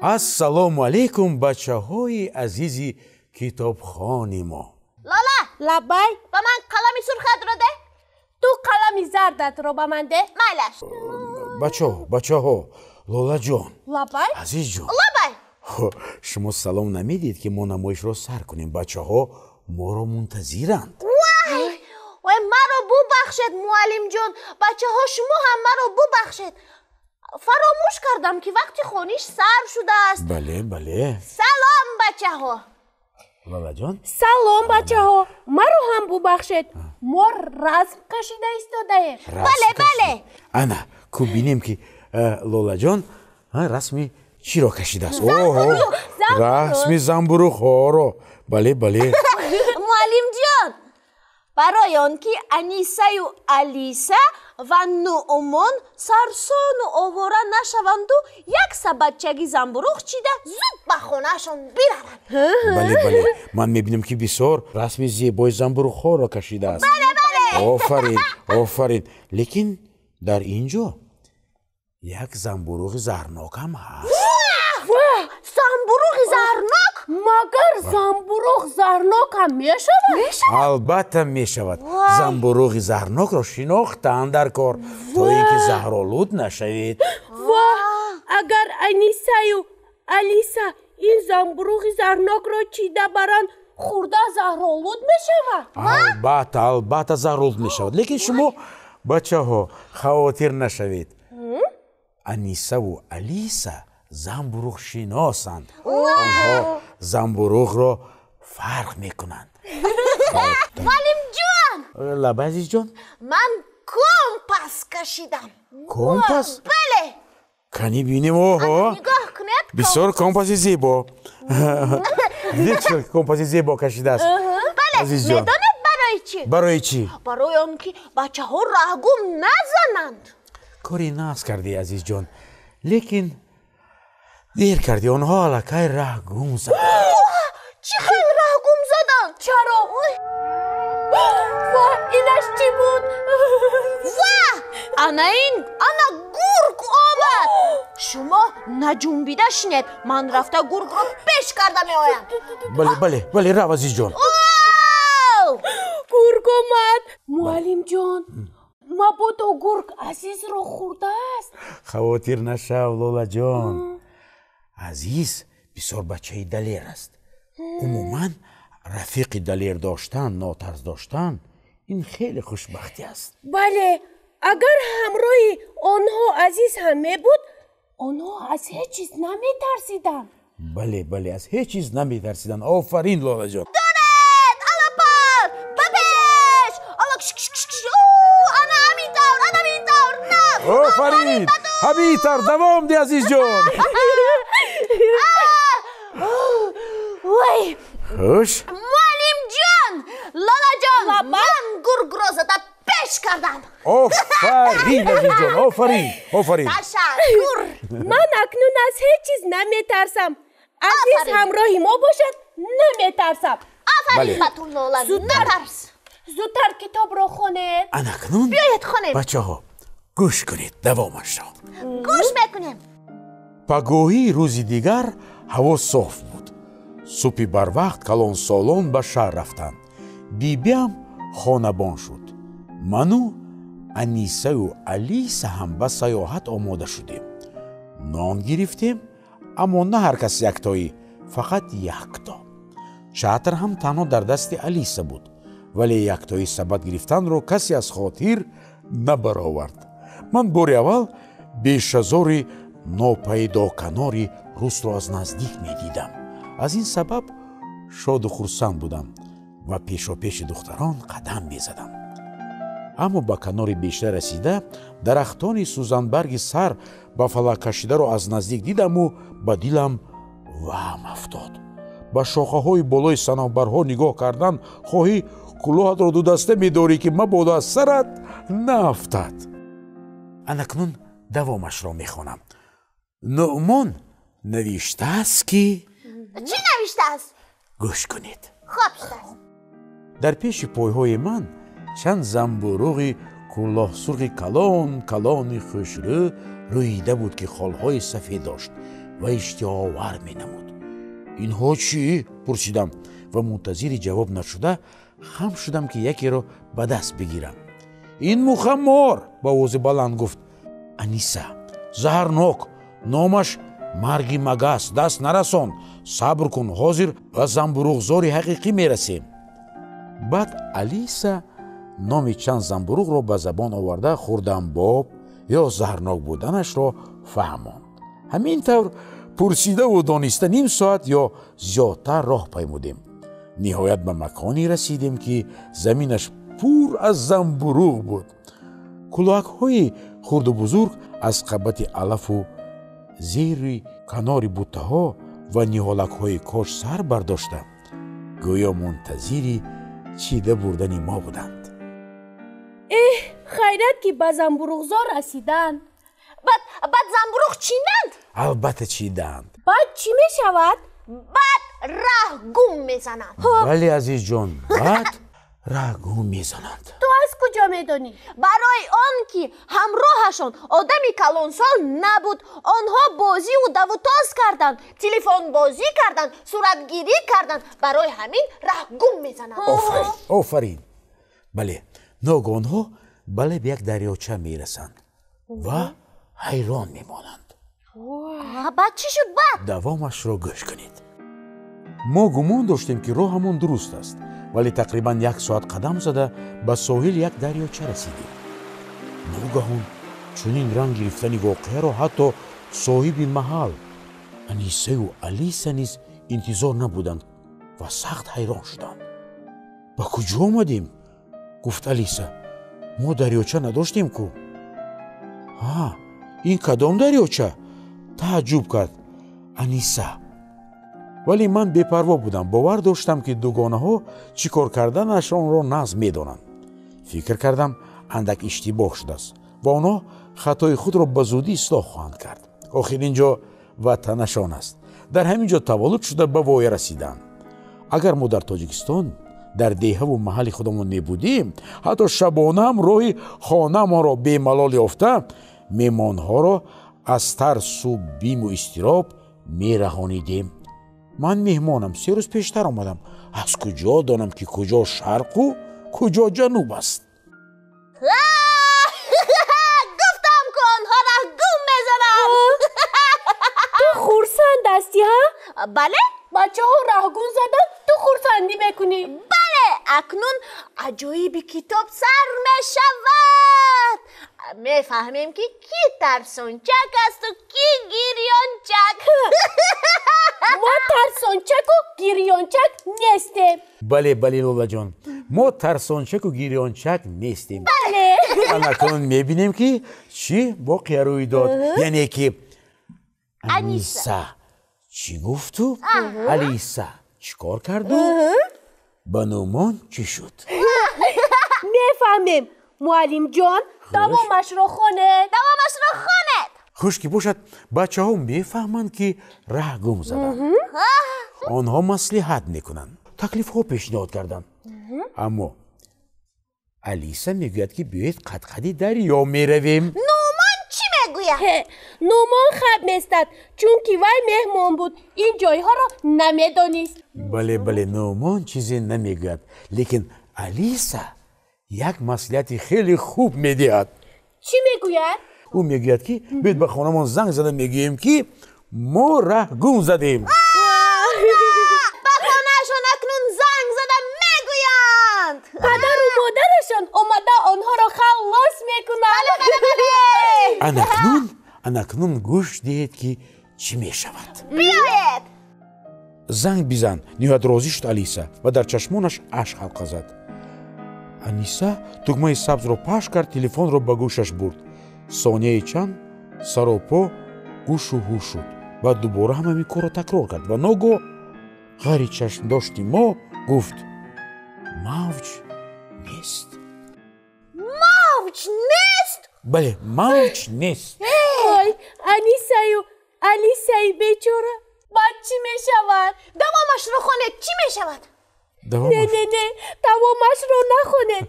Ассалому алайкум, бачаҳои азизи китобхони мо. Лола! Лаббай! Ба ман қалами сурхатро деҳ. Ту қалами зардатро ба ман деҳ. Майлаш. Бачаҳо, бачаҳо, Лолаҷон. Лаббай! Азизҷон. Лаббай! Шумо салом намедиҳед, ки мо намоишро сар кунем. Бачаҳо моро мунтазиранд. Вай! Вай, маро бубахшед, муаллимҷон. Бачаҳо, шумо ҳам маро бубахшед. Фаромӯш кардам, ки вақти хониш сар шудааст. Бале, бале. Салом, бачаҳо. Лолаҷон. Салом, бачаҳо. Маро ҳам бубахшед. Мо расм кашида истодаем. Бале, бале. Ана, ку бинем, ки Лолаҷон расми чиро кашидааст. Оҳо, расми замбуруғҳоро. Бале, бале. Муаллимҷон, барои он ки Анисаю Алиса ва Нуъмон сарсону овора нашаванду, як сабадчаги замбуруғ чида, зуд ба хонаашон бираванд. Бале, бале, ман мебинам, ки бисёр расми зебои замбуруғҳоро кашидааст. Бале, бале. Офарин, офарин. Лекин дар ин ҷо як замбуруғи заҳрнок ҳам ҳаст. Замбуруғи заҳрнок? Магар замбуруғ заҳрнок ҳам мешавад? Албатта мешавад. Замбуруғи заҳрнокро шинохтан дар кор, то ин ки заҳролуд нашавед. Ва агар Анисаю Алиса ин замбуруғи заҳрнокро чида баранд, хӯрда заҳролуд мешавад? Албатта, албатта заҳролуд мешавад. Лекин шумо, бачаҳо, хавотир нашавед. Анисаву Алиса замбуруғшиносанд. Онҳо замбуруғро фарқ мекунанд. Муаллимҷон! Лаббай, азизҷон. Ман компас кашидам. Компас? Бале. Кани бинем. Оҳо, нигоҳ кунед. Бисёр компаси зебо. Дидед, чӣ компаси зебо кашидааст? Бале. Азизҷон. Медонед, барои чӣ? Барои чӣ? Барои он ки бачаҳо раҳгум назананд. Кори нағз кардӣ, азизҷон, лекин дер кардӣ, онҳо аллакай раҳ гум заданд. Чӣ хел раҳ гум заданд? Чаро? Ва, инаш чӣ буд? Ва, ана ин, ана гург омад. Шумо наҷунбида шинед, ман рафта гургро пеш карда меоям. Бале, бале, бале, рав, азизҷон. Гург омад. Муаллимҷон, мабодо гург Азизро хӯрдааст. Хавотир нашав, Лолаҷон. Азиз бисёр бачаи далер аст. Умуман, рафиқи далер доштан, нотарс доштан ин хеле хушбахтӣ аст. Бале, агар ҳамроҳи онҳо Азиз ҳам мебуд, онҳо аз ҳеҷ чиз наметарсиданд. Бале, бале, аз ҳеҷ чиз наметарсиданд. Офарин, Лолаҷон. Доред, алапар, ба пеш, ала, ана ҳамин тавр, ана ҳамин тавр. Офарин, ҳамин тавр давом деҳ, азизҷон. Вай! Хуш. Муаллимҷон, Лолаҷон, ман гургро зада пеш кардам. Офарин, азизҷон, офарин, офарин. Ташаккур. Ман акнун аз ҳеҷ чиз наметарсам. Азиз ҳамроҳи мо бошад, наметарсам. Офарин ба ту, Лола, натарс. Зудтар китобро хонед. Анакнун биёед хонем. Бачаҳо, гӯш кунед давомашро. Гӯш мекунем. Пагоҳии рӯзи дигар ҳаво соф буд. Субҳи барвақт калонсолон ба шаҳр рафтанд. Бибиам хонабон шуд. Ману Анисаю Алиса ҳам ба саёҳат омода шудем. Нон гирифтем, аммо на ҳар кас яктоӣ, фақат якто. Чатр ҳам танҳо дар дасти Алиса буд, вале яктоӣ сабад гирифтанро касе аз хотир набаровард. Ман бори аввал бешазори нопайдоканори русро аз наздик медидам. Аз ин сабаб шоду хурсанд будам ва пешопеши духтарон қадам мезадам. Аммо ба канори беша расида, дарахтони сӯзанбарги сар ба фалак кашидаро аз наздик дидаму ба дилам ваҳм афтод. Ба шохаҳои болои санобарҳо нигоҳ кардан хоҳӣ кулоҳатро дудаста медорӣ, ки мабодо аз сарат наафтад. Анакнун давомашро мехонам. Нуъмон навиштааст, ки Чӣ навиштааст? Гӯш кунед. Хоб шудааст. Дар пеши пойҳои ман чанд замбуруғи кулоҳсурхи калон калони хушрӯ рӯида буд, ки холҳои сафед дошт. ва иштиҳоовар менамуд. Инҳо чӣ? Пурсидам ва мунтазири ҷавоб нашуда хам шудам, ки якеро ба даст бигирам. Ин мухаммор, ба овози баланд гуфт Аниса. Заҳрнок, номаш марги магас. Даст нарасон, сабр кун, ҳозир ба замбуруғзори ҳақиқӣ мерасем. Баъд Алиса номи чанд замбуруғро ба забон оварда хурдамбоб ё заҳрнок буданашро фаҳмонд. Ҳамин тавр пурсидаву дониста ним соат ё зиёдтар роҳ паймудем. Ниҳоят ба маконе расидем, ки заминаш пур аз замбуруғ буд. Кулоҳакҳои хурду бузург аз қабати алафу зери канори буттаҳо ва ниҳолакҳои кош сар бардошта, гӯё мунтазири чида бурдани мо буданд. Эҳ, хайрат, ки ба замбуруғзор расиданд. Баъд замбуруғ чиданд? Албатта, чиданд. Баъд чӣ мешавад? Баъд раҳ гум мезананд. Бале, азизҷон, баъд раҳ гум мезананд. Ту аз куҷо медонӣ? Барои он ки ҳамроҳашон одами калонсол набуд. Онҳо бозиву давутоз карданд, телефонбозӣ карданд, суратгирӣ карданд. Барои ҳамин раҳ гум мезананд. Офарин, офарин. Бале, ногоҳ онҳо ба лаби як дарёча мерасанд ва ҳайрон мемонанд. Баъд чӣ шуд баъд? Давомашро гӯш кунед. Мо гумон доштем, ки роҳамон дуруст аст, вале тақрибан як соат қадам зада ба соҳили як дарёча расидем. Ногаҳон чунин ранг гирифтани воқеаро ҳатто соҳиби маҳал Анисаю Алиса низ интизор набуданд ва сахт ҳайрон шуданд. Ба куҷо омадем? Гуфт Алиса. Мо дарёча надоштем ку. Ҳа, ин кадом дарёча? Тааҷҷуб кард Аниса. Вале ман бепарво будам, бовар доштам, ки дугонаҳо чӣ кор карданашонро нағз медонанд. Фикр кардам, андак иштибоҳ шудааст ва онҳо хатои худро ба зудӣ ислоҳ хоҳанд кард. Охир ин ҷо ватанашон аст, дар ҳамин ҷо таваллуд шуда ба воя расиданд. Агар мо дар Тоҷикистон дар деҳаву маҳалли худамон мебудем, ҳатто шабона ҳам роҳи хонаамонро бемалол ёфта, меҳмонҳоро аз тарсу биму изтироб мераҳонидем. Ман меҳмонам, 3 рӯз пештар омадам. Аз куҷо донам, ки куҷо шарқу куҷо ҷануб аст? Гуфтам, ки онҳо раҳ гум мезананд. Ту хурсанд ҳастӣ, ҳа? Бале. Бачаҳо раҳгум заданд, ту хурсандӣ мекунӣ. Бале, акнун аҷоиби китоб сар мешавад. Мефаҳмем, ки кӣ тарсончак асту кӣ гирёнчак. Мо тарсончаку гирёнчак нестем. Бале, бале, Лолаҷон, мо тарсончаку гирёнчак нестем. Бале. Анакнун мебинем, ки чӣ воқеа рӯй дод, яъне ки Аниса чӣ гуфту, Алиса чӣ кор карду, ба Нуъмон чӣ шуд. Мефаҳмем, муаллимҷон, давомашро хонед. Давомашро хонед. Хуш ки бошад, бачаҳо мефаҳманд, ки раҳ гум заданд. Онҳо маслиҳат мекунанд, таклифҳо пешниҳод карданд, аммо Алиса мегӯяд, ки биёед қадқади дарё меравем. Нуъмон чӣ мегӯяд? Нуъмон хаб местад, чунки вай меҳмон буд, ин ҷойҳоро намедонист. Бале, бале, Нуъмон чизе намегӯяд, лекин Алиса як маслиҳати хеле хуб медиҳад. Чӣ мегӯяд? Ӯ мегӯяд, ки биёед ба хонамон занг зада мегӯем, ки мо раҳ гум задем. Ба хонаашон акнун занг зада мегӯянд. Падару модарашон омада онҳоро халос мекунанд. Анакнун, анакнун гӯш диҳед, ки чӣ мешавад. Биёед. Занг бизан, ниҳоят розӣ шуд Алиса ва дар чашмонаш ашк ҳалқа зад. Аниса тугмаи сабзро пахш кард, телефонро ба гӯшаш бурд. Сонияи чанд саропо гӯшу ҳуш шуд. Баъд дубора ҳам ҳамин корро такрор кард ва ногоҳ ғайри чашмдошти мо гуфт: мавҷ нест. Мавҷ нест? Бале, мавҷ нест. Ой, Анисаю Алисаи бечора, баъд чӣ мешавад? Давомашро хонед, чӣ мешавад? Не, не, не, давомашро нахонед.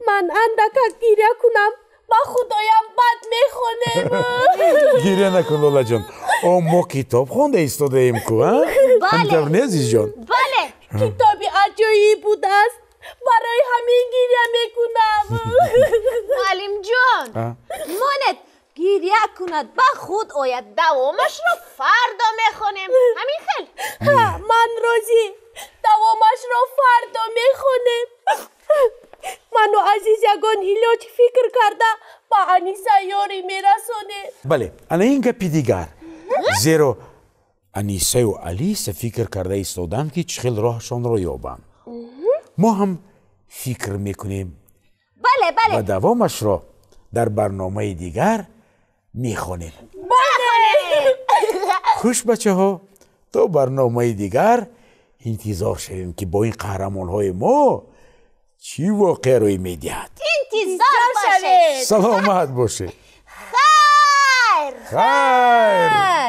Ман андакак гиря кунам, ба худоям бад мехонем. Гиря накун, Лолаҷон. О, мо китоб хонда истодаем ку, а? Бале. Ҳамин не, азизҷон? Бале. Китоби аҷоиб будааст, барои ҳамин гиря мекунам. Муаллимҷон, А? монед, гиря кунад, ба худ ояд, давомашро фардо мехонем, ҳамин хел. Ҳа, ман розӣ, давомашро фардо мехонем. Ману Азиз ягон илоҷ фикр карда, ба Аниса ёрӣ мерасонем. Бале, ана ин гапи дигар, зеро Анисаю Алиса фикр карда истоданд, ки чӣ хел роҳашонро ёбанд. Мо ҳам фикр мекунем Бале, бале. ва давомашро дар барномаи дигар мехонем. Хуш, бачаҳо, то барномаи дигар интизор шавем, ки бо ин қаҳрамонҳои мо чӣ воқеа рӯй медиҳад. Интизор бошед. Саломат бошед. Хайр. Хайр. Хайр.